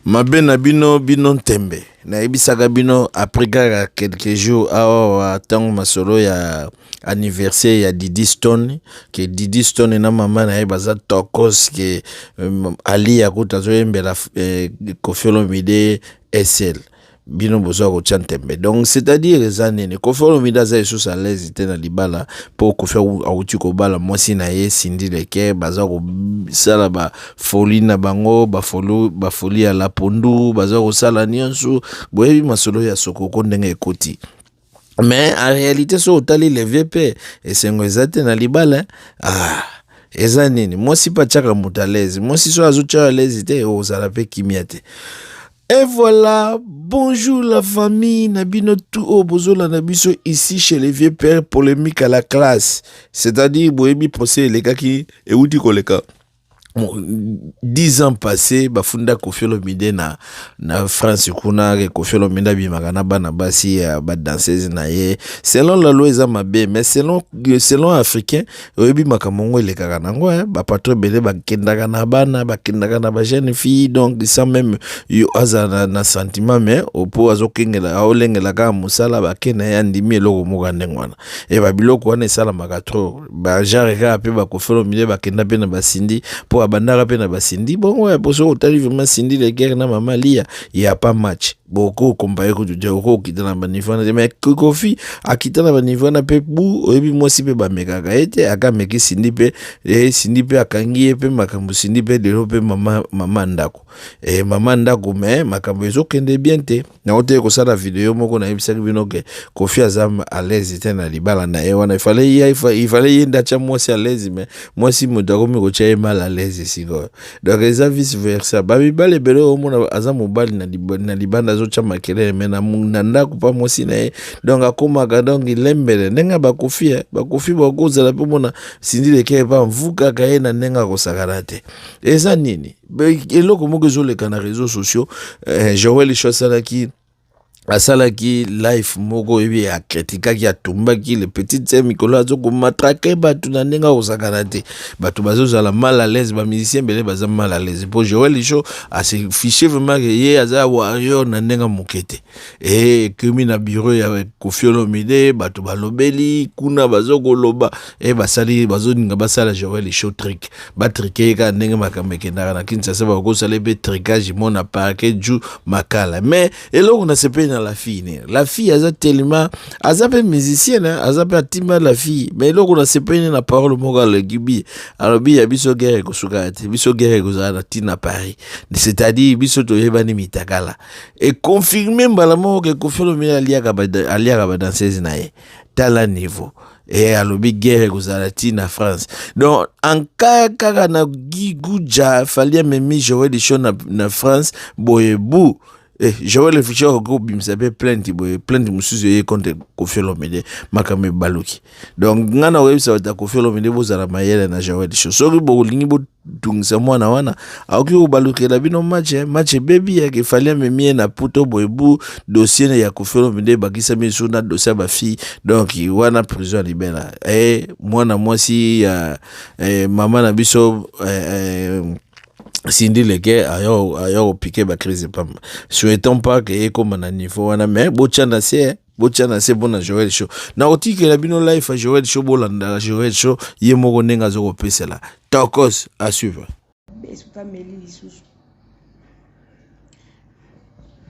Mabe na bino, bino ntembe. Nayebisaka bino après kaka quelques jours awa ntango masolo ya anniversaire ya Didi Stone, ke Didi Stone na mama na ye baza tokos, ke Ali akuta azoyembela Koffi Olomide SL. Bino bozwa kotia ntembe. Donc c'est-à-dire eza nini? Koffi Olomide aza lisusu à l'aise te na libala, mpo Koffi awuti kobala mwasi na ye Cindy Leke, baza kosala bafoli na bango, bafoli ya la pondu, baza kosala nyonso. Boyebi masolo ya sokoko ndenge ekoti. Mais en réalité, so otali le vieux mpe esengo eza te na libala. Ah, eza nini? Mwasi mpe atiaka moto à l'aise. Mwasi so azotia à l'aise te, ozala mpe kimia te. Et voilà, bonjour la famille, na bino tout oyo bozolanda biso ici chez les vieux pères, polémique à la classe. C'est-à-dire, boyebi procès elekaki, euti koleka. Bon, 10 ans passés, bafunda Koffi Olomide na France kuna, ke Koffi Olomide abimaka na bana basi ya badanseuse na ye. Selon la loi eza mabe, mais selon africain, oyebi makambo yango elekaka nango, eh, bapatron ebele bakendaka na bana, bakendaka na bajeune fille, donc sans même yo azala na sentiment, mais po azokengela, aolengela kaka mosala, bakende ye, andimi eloko moko ya ndenge wana. E babiloko wana esalamaka trop, bagenre kaka mpe baKoffi Olomide bakenda mpe na baCindy, mpo abandaka mpe na baCindy bongo. Ya poso otali vraiment Cindy Le Cœur na mama Lia, ya pas match. Boko comparer kutu te, oko okita na baniveau wana te. Mais Koffi akita na baniveau wana mpe bu oyebi mwasi mpe bamekaka ye te, aka ameki Cindy mpe Cindy mpe akangi ye mpe makambo. Cindy mpe lelo mpe mama ndako, mama ndako, mais makambo ezokende bien te. Yango te kosala video moko nayebisaki bino ke Koffi aza à l'aise te na libala na ye wana. Ifale ye nde atya mwasi à l'aise, mais mwasi moto akomi kotya ye mal à l'aise sikoyo. Donc eza vice versa. Bamibali ebele omona aza mobali na libanda azotya makelele, mais na ndako mpa mwasi na ye, donc akomaka donc lembele ndenge baKoffi. BaKoffi bakozala mpe mona Cindy Le Cœur epa mvukaka ye na ndenge akosakana te. Eza nini? Eloko moko ezoleka na réseaux sociaux. Joel Sho asalaki live moko, oyebi, akritikaki, atumbaki le petit te. Mikolo azokomatraquer bato na ndenge akosakana te. Bato bazozala mal à l'aise, bamusicien ebele baza mal à l'aise, mpo Joel Sho asefiche vraiment ke ye aza warrior na ndenge moke te. E ekomi na bureau ya Koffi Olomide, bato balobeli kuna, bazokoloba e basali, bazolinga basala Joel Sho truc, batriquer ye kaka ndenge makambo ekendaka na Kinshasa, bakosala mpe tricage mo na parquet ju makala. Mais eloko nasepeli na la fille ne, la fille aza tellement, aza mpe musicienne, aza mpe atimba la fille. Mais eloko nasepeli na parole moko alobi bi, alobi ya biso guerre ekosukaka te, biso guerre ekozala na ntina Paris, c'est-à-dire biso toyebani mitakala. Econfirmer mbala moko ke Koffi Olomide aliaka badanseuse na ye. Tala niveau e alobi guerre ekozala ntina France. Donc en cas kaka na Guja Fally amemi Joel Sho na France boye bu, Joel Fischer okobimisa mpe plainte boye, plainte mosusu eye contre Koffi Olomide, makambo ebaluki. Donc ngai na koyebisa bato ya Koffi Olomide, bozala mayele na Joel Sho. Soki bolingi botungisa mwana wana, akoki kobalukela bino match. Match ebebi yake Fally amemi ye na puto boye bu, dossier ya Koffi Olomide ebakisami lisusu na dossier ya bafille, donc wana prison ya libela. Mwana mwasi ya mama na biso Cindy Leke aya kopiquer bacrise pamba. Souhaitons pas ke ekóma na niveau wana, mais botya na se, botya na se mpona Joel Show. Na kotikela bino live ya Joel Show, bolandaka Joel Show ye moko ndenge aza kopesela tokos. À suivre. Esutameli lisusu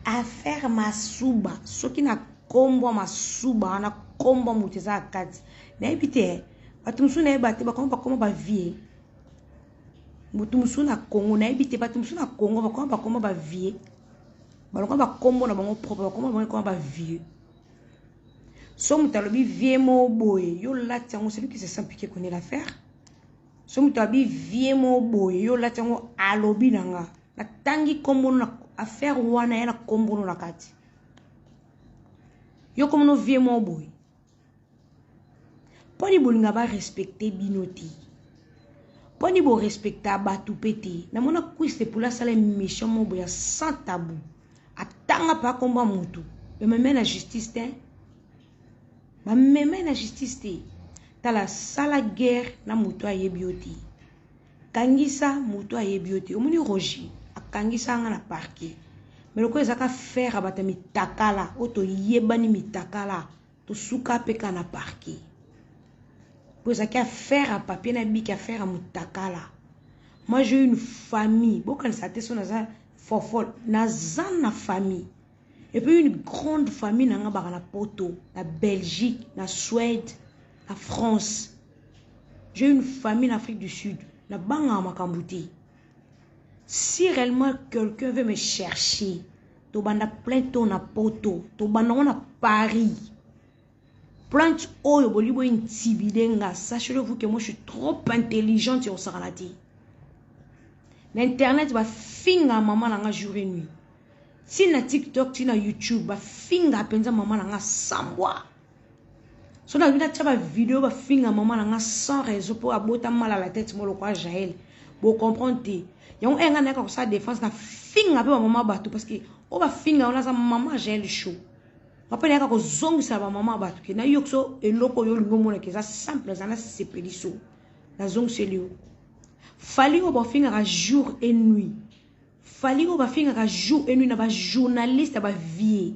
affaire masuba. Soki na nkombo masuba wana, nkombo moto eza na kati, nayebi te. Bato mosusu nayeba te, bakoma bavie. Moto mosusu na Congo, nayebi te, bato mosusu na Congo bakoma bavie, balonga bakombo na bango propre, bakoma bango ekoma bavieux. So moto alobi vie mo boye, yo lati yango. Celui qui se sent piqué connaît l'affaire. So moto alobi vie mo boye, yo lati yango. Alobi na nga, natangi nkombo na affaire wana ya na nkombo na kati, yo komona vie mo boye. Mponi bolinga barespecter bino te? Mponi borespecta bato mpe te? Namona Cuisse Pula asala émission mo boye ya sans tabou, atanga mpe akomba motu, bameme na justice te, bameme na justice te. Tala, sala guerre na moto ayebi yo te, kangisa moto ayebi yo te. Omoni, Roger akangisa nga na parquet. Mais lokola ezaka faire ya bato ya mitakala oyo toyebani mitakala, tosuka mpe kaka na parquet. Po ezalaki affaire ya papier na biki, affaire ya mutakala. Moi, j'ai une famille. Bokanisa te so naza fofol, naza na famille et puis une grande famille na nga baka na Poto, na Belgique, na Suède, na France. J'ai une famille na Afrique du Sud. Nabangaka makambo te. Si réellement quelqu'un veut me chercher, tobanda plainte oyo na Poto, tobanda ngo na Paris. Plainte oyo bolingi bointimider nga, sachez-le vous que moi, je suis trop intelligente ya kosakana te. Na internet bafinga mama na nga jour et nuit, ntina TikTok, ntina YouTube, bafinga mpenza mama na nga sambwa. So nabi natia bavideo, bafinga mama na nga sans raison mpo abota mal à la tête mo lokwa Jael. Bocomprendre te yango. E nga nayaka kosala défense na finga mpe bamama bato, parce que oyo bafinga wana aza mama Jael Show. Nga mpe nayaka kozongisela bamama bato ke nayoki so eloko oyo olingi omonaka eza simple, eza nasepeli so nazongiseli yo. Fally oyo bafingaka jour et nuit, Fally oyo bafingaka jour et nuit na bajournaliste ya bavie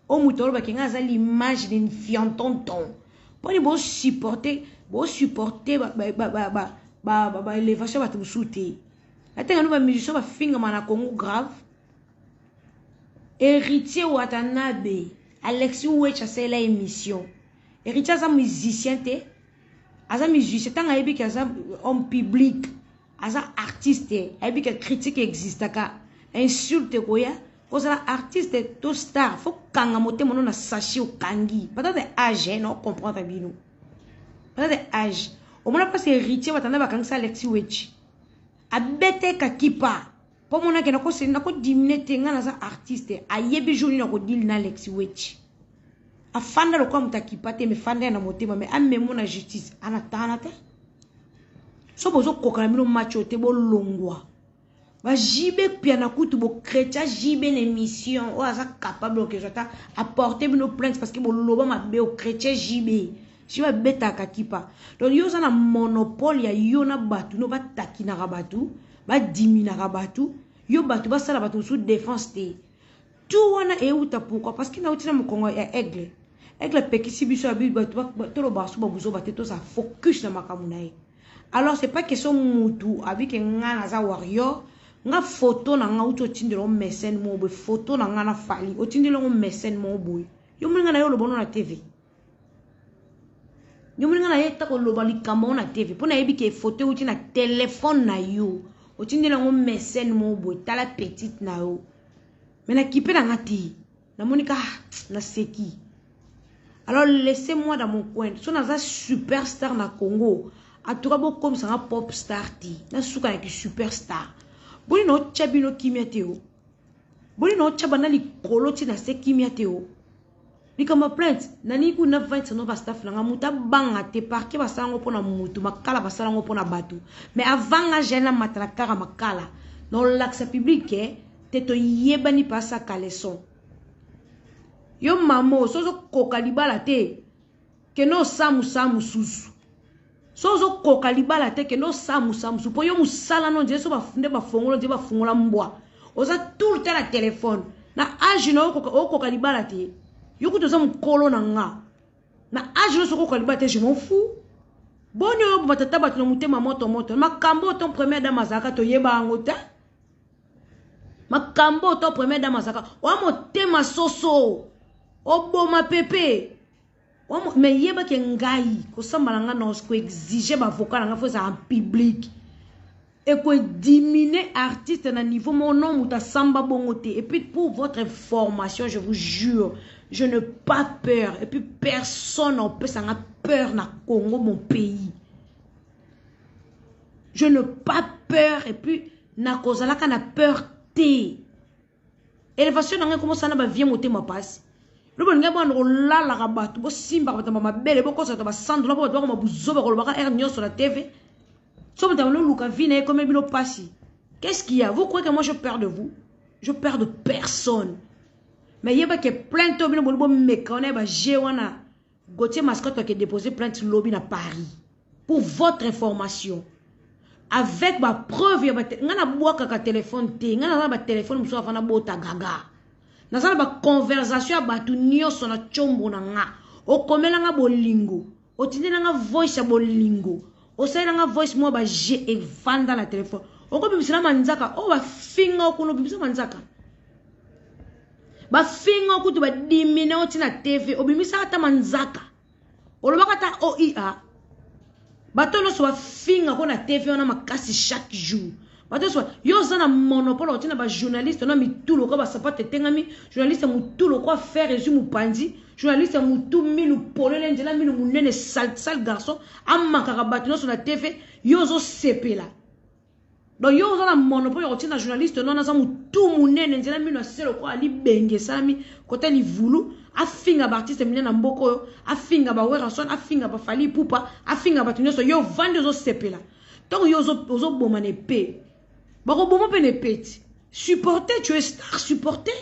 oyo, moto olobaki nga aza l'image d'une fiantonton. Mponi bosupporte, bosupporte baélévation ya bato mosusu te. Atenga no bamusicien bafingama na Congo grave. Héritier Watanabe, Alexis Wech asalela émission. Héritier aza musicien te, aza musicien ntango ayebi ke aza homme public, aza artiste, ayebi ke critique existaka, insulte koya. Kozala artiste to star, fo kanga motema no na sachet okangi. Peut-être âge na ocomprendre bino, peut-être âge omona mpasi. Héritier Watanabe bakangisa Alexis Wech, abeteka kipa mpo monake nakodimine te. Ngai naza artiste, ayebi jour nini akodili na Alexis Wech. Afanda lokola moto akipa te, me fanda ye na motema, me amemo na justice anatana te. So bozokoka na bino match oyo te, bolongwa. Bajibe piana kutu bokretia jibe na émission oyo aza capable okezwa ata apporte bino plainte, parce que boloba mabe okretia jibe. Jibe abetaka kipa. Donc yo oza na monopole ya yo na bato no batakinaka bato, badiminaka bato, yo bato basala bato mosusu défense te. Tout wana euta pourquoi? Parce que nauti na mokongo ya Aigle. Aigle apekisi biso ya bato tolobaka so babuzoba te, tozala focus na makambo na ye. Alors c'est pas question mutu abike nga naza warrior. Nga photo na nga uti otindela o mécène moko boye, photo na nga na Fally, otindela ngo mécène moko boye. Yo moni nga na ye oloba no na TV? Yo moni nga na ye ta koloba likambo ngo na TV? Mpo nayebi ke photo euti na telefone na yo, otindela yango mécène moko boye. Tala petite na yo, me nakipe na nga te, namoni ka naseki. Alors laissez-moi dans mon coin. So naza superstar na Congo, en tout cas bokomisanga pop star te, nasuka naki superstar. Boni na otya bino kimia te o, boni na otya banda likolo ti na se kimia te o. Likambo ya plainte naningi kuna 20 no bastaff na nga, moto abanga te. Parquet basala yango mpona motu, makala basala yango mpona bato. Mais avant nga gene namata na kaka makala na olakisa public te, toyebani mpasa caleçon. Yo mama, so ozokoka libala te, kende osamusa mosusu. So ozokoka libala te, kende osamusa mosusu, mpo yo mosala no nzela so nde bafongola nzela, bafongola mbwa. Oza tout le temps na telefone. Na age na okoka libala te, yo kutu oza mokolo na nga. Na age nyonso okoka libala te, je m'en fous. Boni oyo batata bato na motema moto moto. Makambo oyo to première dame azalaka, toyeba yango te. Makambo oyo to première dame azalaka oya motema soso, oboma pepe. Me yebaki ngai kosamba na ngai na koexige baavocat na ngai fo ezala en public, ekodimine artiste na niveau moko non, moto asamba bongo te. Et puis pour votre information, je vous jure, je n'ai pas peur et puis personne opesanga peur na Congo, mon pays. Je n'ai pas peur et puis nakozalaka na peur te. Élévation na ngai komosala na bavie motema pasi. Lobo ningai bwana kolalaka bato, bosimbaka bato mabele, bokosaka basandola mpo bato bakoma buzoba kolobaka aire nyonso na TV. So moto aloluka vie na ye ekomi bino pasi. Qu'est-ce qu'il y a? Vous croyez que moi je peur de vous? Je peur de personne. Mais yebake plainte oyo bino boli bomeka wana ya baje wana, Gautier Mascotte ake déposer plainte lobi na Paris. Pour votre information, Avec ba preuve ya ba nga na bwakaka telefone te, nga naza na ba telefone mosusu avant nabota gaga. Naza na ba conversation ya bato nyonso na tshombo na nga. Okomela nga bolingo, otindela nga voice ya bolingo, osalela nga voice mwa ba je evanda na telefone. Okobimisa na manzaka oyo bafinga okuna, obimisa manzaka. Bafinga okutu badimine oti na TV, obimisa ata manzaka. Olobaka ata OIA. Bato nyonso bafinga ko na TV wana makasi chaque jour. Bato nyonso yo oza na monopole otina ba journaliste na mitu lokola ba sapato etengami, journaliste mutu lokola fer ezwi mopanzi, journaliste mutu minu polele nzela minu munene sale, sale garçon amakaka bato nyonso na TV, yo ozosepela. Donc yo oza na monopole ya kotinda journaliste non aza mutu munene nzela mino ase lokola libenge esalami kota livulu, afinga ba artiste minene na mboka oyo, afinga ba Werrason, afinga ba Fally Ipupa, afinga bato nyonso, yo ovandi ozosepela. Ntango yo ozoboma na epe, bakoboma mpe na epe ti. Supporter, tu es star, supporter.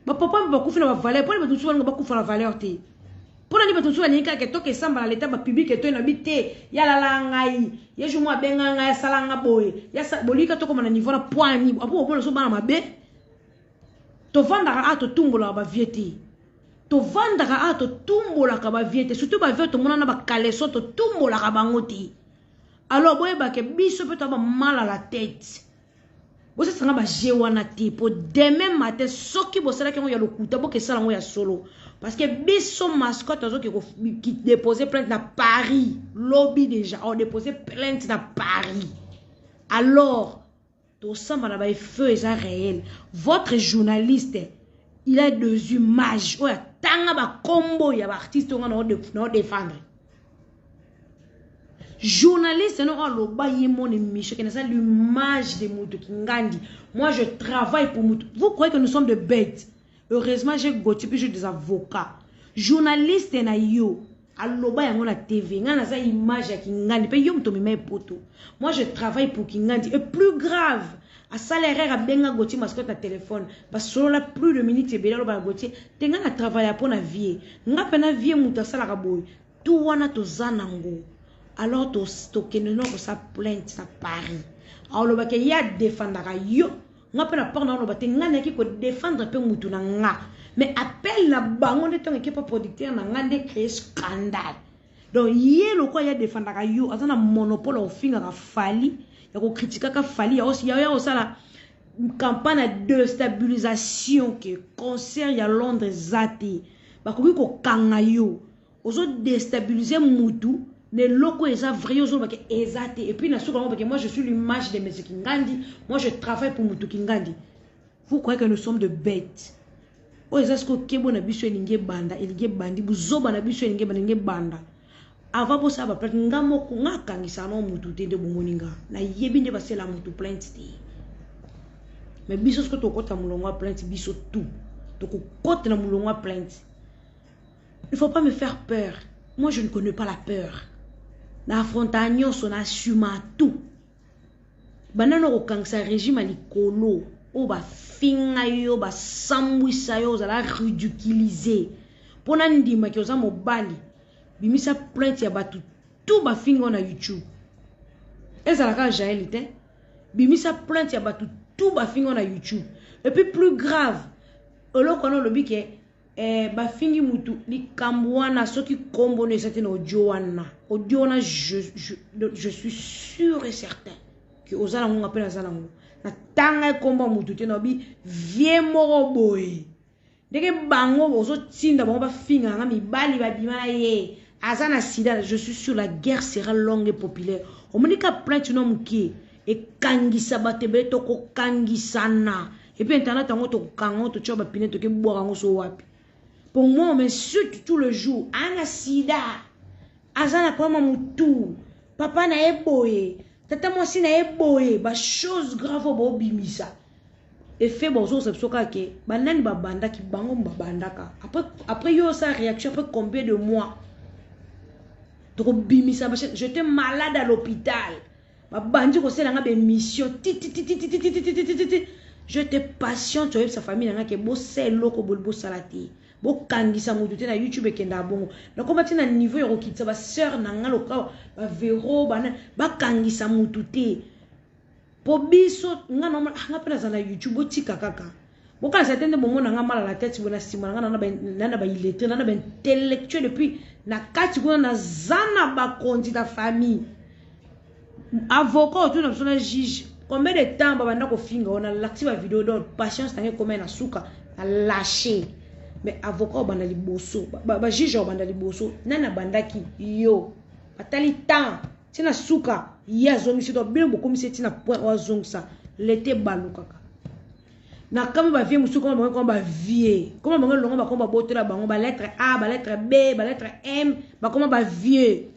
Ba papa mpe bakufi na ba valeur, mpona bato mosusu balinga bakufa na valeur te. Mpona nini bato mosusu balingi kaka etoka esamba na leta ba public etoyi na bi te, ya lala ngai, ye jour moko abenga ngai, asala nga boye, ya sa, bolingi kaka tokoma na niveau na point nini, apo bobona so bana mabe. Tovandaka awa totumbolaka ba vieux te. Tovandaka awa totumbolaka ba vieux te, surtout ba vieux tomona na ba caleçon totumbolaka bango te. Alors boyeba ke biso pe toza ba mal à la tête. Bosasanga ba jeu wana te po demain matin soki bosalaki yango ya lokuta bokesala yango ya solo. Parce que biso mascotte azoki ko déposer plainte na Paris, lobi déjà, on déposer plainte na Paris. Alors tosamba na ba feu eza réel. Votre journaliste, il a des images oyo atanga ba kombo ya ba artiste nga na défendre. Journaliste non aloba ye mon émission qui n'a l'image de Mutu Kingandi. Moi je travaille pour Mutu. Vous croyez que nous sommes des bêtes? Heureusement j'ai Gauthier puis j'ai des avocats. Journaliste na yo aloba yango na TV nga naza image ya Kingandi pe yo muto mema poto. Moi je travaille pour Kingandi et plus grave asala erreur abenga Gauthier mascotte na téléphone basolola plus de minutes ebele aloba na Gauthier te nga na travaille po na vie nga pe na vie mutu asalaka boye tout wana toza nango. Alors tokende no kosa plainte na Paris. Alobaka ke ya défendaka yo nga pe na part na oloba te nga nayaki ko défendre pe mutu na nga. Mais appel na bango nde tonga ke pa producteur na nga nde créer scandale. Donc ye lokwa ya défendaka yo aza na monopole ya kofingaka Fally, ya ko critiquaka Fally, ya ya kosala campagne ya déstabilisation ke concert ya Londres eza te. Bakoki kokanga yo. Ozo déstabiliser mutu ne loko eza vrai ozo bake eza te. Et puis na suka ngo bake moi je suis l'image de Monsieur Kingandi, moi je travaille pour Mutu Kingandi. Vous croyez que nous sommes de bêtes? Oyo eza siko kebo na biso elingi ebanda, elingi ebandi, buzoba na biso elingi ebanda, elingi ebanda. Avant bosala ba plainte, nga moko, nga akangisa no mutu te nde bomoni nga. Nayebi nde basela mutu plainte te. Mais biso siko tokota mulongo ya plainte, biso tout. Tokokota na mulongo ya plainte. Il faut pas me faire peur. Moi, je ne connais pas la peur. Na affronta nyonso, na assuma tout. Banano kokangisa régime ya likolo, oyo bafinga yo, basambwisa yo, ozala ridiculiser. Mpona ndimaki oza mobali, bimisa plainte ya bato tout bafinga yo na YouTube. Ezalaka Jael te. Bimisa plainte ya bato tout bafinga yo na YouTube. Et puis plus grave, eloko wana olobi ke bafingi mutu likambo wana soki kombo no eza te na audio wana. Audio wana je suis sûr et certain que oza nango nga pe naza nango. Na tanga kombo ya mutu te na obi vie moko boye. Ndenge bango ozotinda bango bafinga nga mibali babima na ye. Aza na sida, je suis sûr la guerre sera longue et populaire. Omoni ka plainte no mukie ekangisa bato ebele tokokangisana. Et puis internet yango tokokanga yango totia ba pine tokebwaka yango so wapi. Pour moi on m'insulte tout le jour. Ana sida. Aza na problème mutu. Papa na ye boye. Tata mwasi na ye boye. Ba chose grave oyo bobimisa. Effet bozo sa biso kaka ke banani babandaki bango babandaka. Après, après yo sa réaction après combien de mois? Tokobimisa ba chaîne. J'étais malade à l'hôpital. Babandi kosala nga ba émission ti ti ti ti ti ti ti ti ti ti ti ti. J'étais patient, tu vois sa famille nga ke bosela eloko boli bosala te. Bokangisa motu te na YouTube ekendaka bongo. Nakoma ti na niveau ya kokitisa ba sœur na nga lokola ba Vero bana bakangisa motu te. Po biso nga na ah, nga pe naza na YouTube botika kaka. Bokanisa te nde bomona nga mal à la tête boye na nsima na nga na na ba illettré na na ba intellectuel et puis na kati kuna naza na bakonzi na famille. Avocat otuna biso na juge combien de temps babanda kofinga wana lakisi ba video donc patience na ngai ekoma na suka na lâcher. Mais avocat obanda liboso ba juge obanda liboso nani abandaki yo batali temps ti na suka ye azongisi donc bino bokomisi ye ti na point oyo azongisa lete balukaka na kama ba vie mosusu koma bango koma ba vie koma bango elongo bakoma babotela bango ba lettre A ba lettre B ba lettre M bakoma ba vieux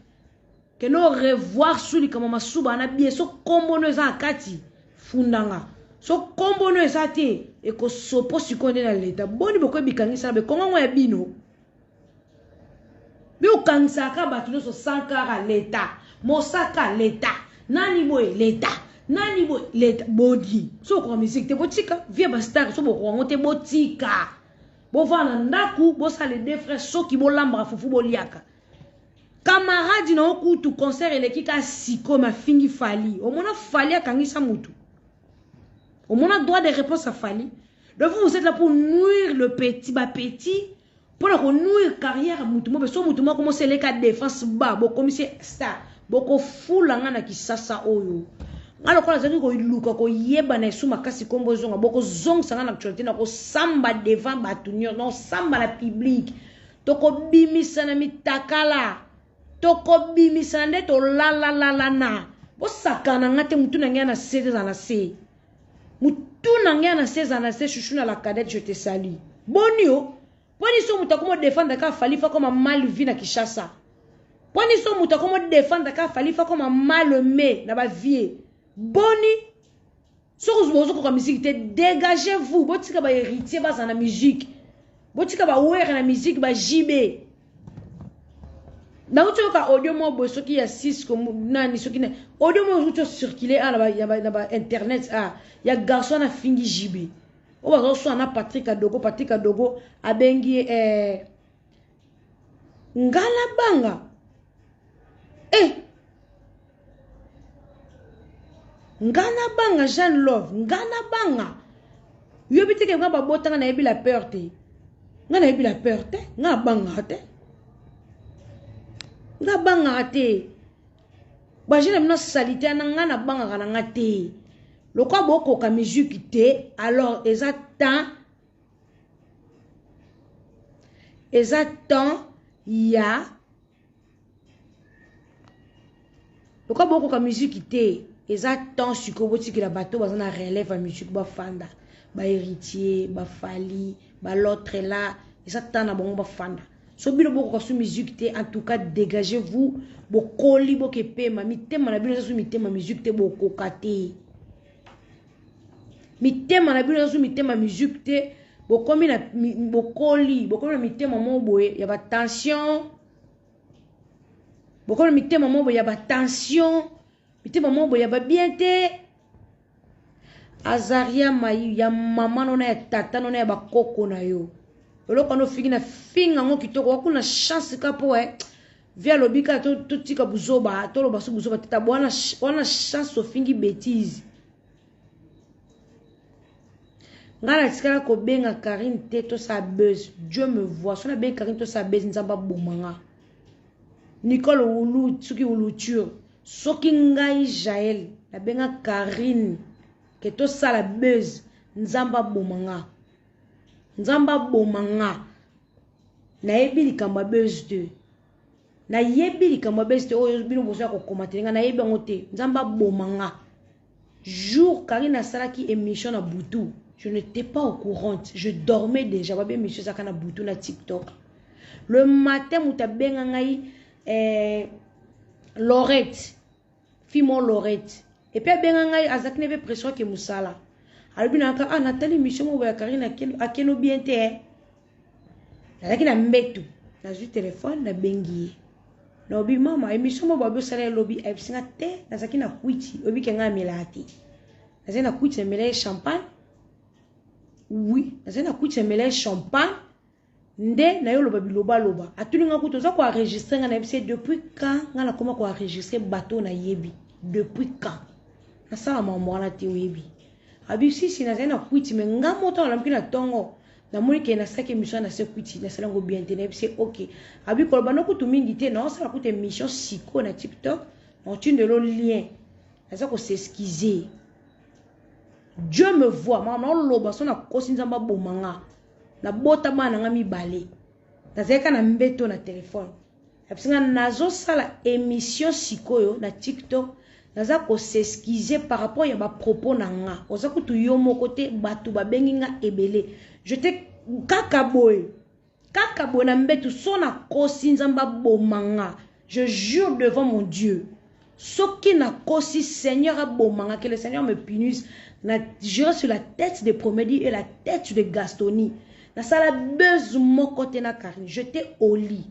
kende revoir su likambo masuba na bie so kombo no eza na kati fundanga so kombo no eza te ekosopo sikoyo nde na leta boni bokoyi bikangisa na bekongo yango ya bino biokangisaka bato nyonso sankara leta mosaka leta nani boye leta nani boye leta boni so bokoka miziki te botika vie bastar so bokoka yango te botika bovanda na ndako bosala les deux frères soki bolambaka fufu boliaka camarade na yo kutu concert eleki ka sikoyo mafingi Fally omona Fally akangisa mutu omona droit de réponse à Fally. Donc vous, vous êtes là pour nuire le petit ba petit mpona konuire carrière ya mutu moko so mutu moko mosi eleka défense ba bokomisi star bokofula nga na kisasa oyo nga lokola azalaki koluka koyebana esu makasi nkombo ezonga bokozongisa nga na actualité na kosamba devant bato nyonso na kosamba na public tokobimisa na mitakala tokobimisa nde tolalalalana bosakana nga te mutu na ngai na se ezala na se mutu na ngai na se ezala na se. Chouchou na la cadette, je te salue. Boni yo mponi so moto akomo défendre ka Fally fa koma mal vu na Kinshasa, mponi so moto akomo défendre ka Fally fa koma mal aimé na bavie. Boni soki bozokoka musique te, dégagez vous botika bahéritier baza na musique, botika bawere na musique ba JB. Nauti oyoka audio moko boye soki ya Cisco nani soki na audio moko ozuti ocircule a na ba internet a ya garçon wana afingi JB oyo bazoswana na Patrick Adogo. Patrick Adogo abengi ye ngala banga ngana banga Jeanne Love ngana banga. Yobi teke nga babotanga nayebi la peur te, nga nayebi la peur te, nga abangaka te, nga abangaka te. Bajeune na bino salite wana nga nabangaka na nga te. Lokwa bokoka musique te, alors eza temps, eza temps ya lokwa bokoka musique te, eza temps sikoyo botikela bato baza na relève ya musique bafanda, bahéritier bafali bal'autre là, eza temps na bango bafanda. So bino bokoka su musique te, en tout cas dégagez vous bokoli bokepema mitema na bino eza su mitema musique te, bokoka te, mitema na bino eza su mitema musique te. Bokomi na bokoli, bokomi na mitema moko boye ya batension, bokomi na mitema moko boye ya batension, mitema moko boye ya babien te. Azaria mai ya mama nona ya tata nona ya bakoko na yo eloko wana ofingi na finga yango kitoko wakuna chance ka po vi alobi kaka totika buzoba toloba so buzoba tata wana wana chance ofingi bétise. Ngai natikala kobenga Karine te tosala buzz. Dieu me voit, so nabengi Karine tosala buzz, Nzambe aboma nga. Nicole Wulu soki wuluture soki ngai Jael nabenga Karine ke tosala buzz, Nzambe aboma nga, Nzambe aboma nga. Nayebi likambo ya buzz te, nayebi likambo ya buzz te oyo bino bozoya kokoma te, nga nayebi yango te. Nzambe aboma nga. Jour Karine asalaki émission na butu, je n'étais pas au courant, je dormais déjà. Babe émission ezalaka na butu na TikTok. Le matin moto abenga ngai Lorette fimo Lorette et puis abenga ngai azalaki na mpe pression ake mosala. Alobi na kaka ah natali émission moko ya Karine akeno bien te. Nazalaki na mbetu, nazwi telefone, nabengi ye, nalobi mama émission moko babi osala elobi. Ayebisi nga te nazalaki na kwiti, oyebi ke ngai amelaka te, nazali na kwiti namela ye champagne. Oui, nazali na kwiti namela ye champagne. Nde naye oloba bilobaloba. Atuni nga kutu oza ko enregistrer nga nayebisi ye depuis quand nga nakoma ko enregistrer bato oyo nayebi depuis quand nasala makambo wana te oyebi abi sisi nazali na kwiti me nga moko ntango nalamuki na ntongo namoni ke nasalaki émission na se kwiti nasali yango bien te nayebisi ye ok abi koloba no kutu mingi te naosala kutu émission sikoyo na tiktok naotindelo lien naza ko s'excuser Dieu me voit makambo naoloba so nakosi nzambe aboma nga nabota bana na nga mibale nazalaki na mbeto na telefone apesi nga nazosala émission sikoyo na tiktok naza kosexcuse par rapport ya bapropos na nga oza kutu yo moko te bato babengi nga ebele je te kaka boye kaka boye na mbetu so nakosi nzambe aboma nga je jure devant mon dieu soki nakosi seigneur aboma nga que le seigneur me punisse na jure sur la tête de promedi et la tête de gastoni nasala buzz moko te na karine j'étais au lit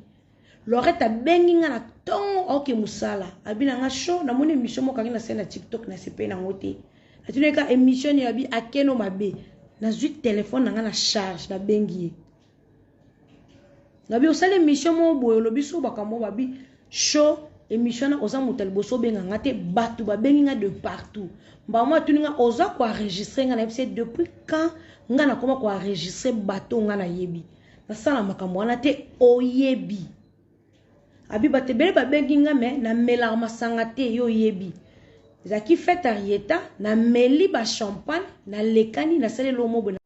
lorette abengi nga na ntongo aoke mosala abi na nga show namoni émission moko kangi na sene na tiktok nasepeli nango te natunaki ka émission nini abi akeno mabe nazwi telefone na nga na charge nabengi ye Gabi osali émission moko boye olobi so bakambo babi show émission wana oza moto ya liboso obenga nga te bato babengi nga de partout mbamo atuni nga oza koenregistre nga nayebisi depuis quand nga nakoma koenregistre bato nga nayebi nasala makambo wana te oyebi abi bato ebele babengi nga me namelaka masanga te yo oyebi ezalaki fete arieta nameli bachampagne nalekani nasali eloko moko boye.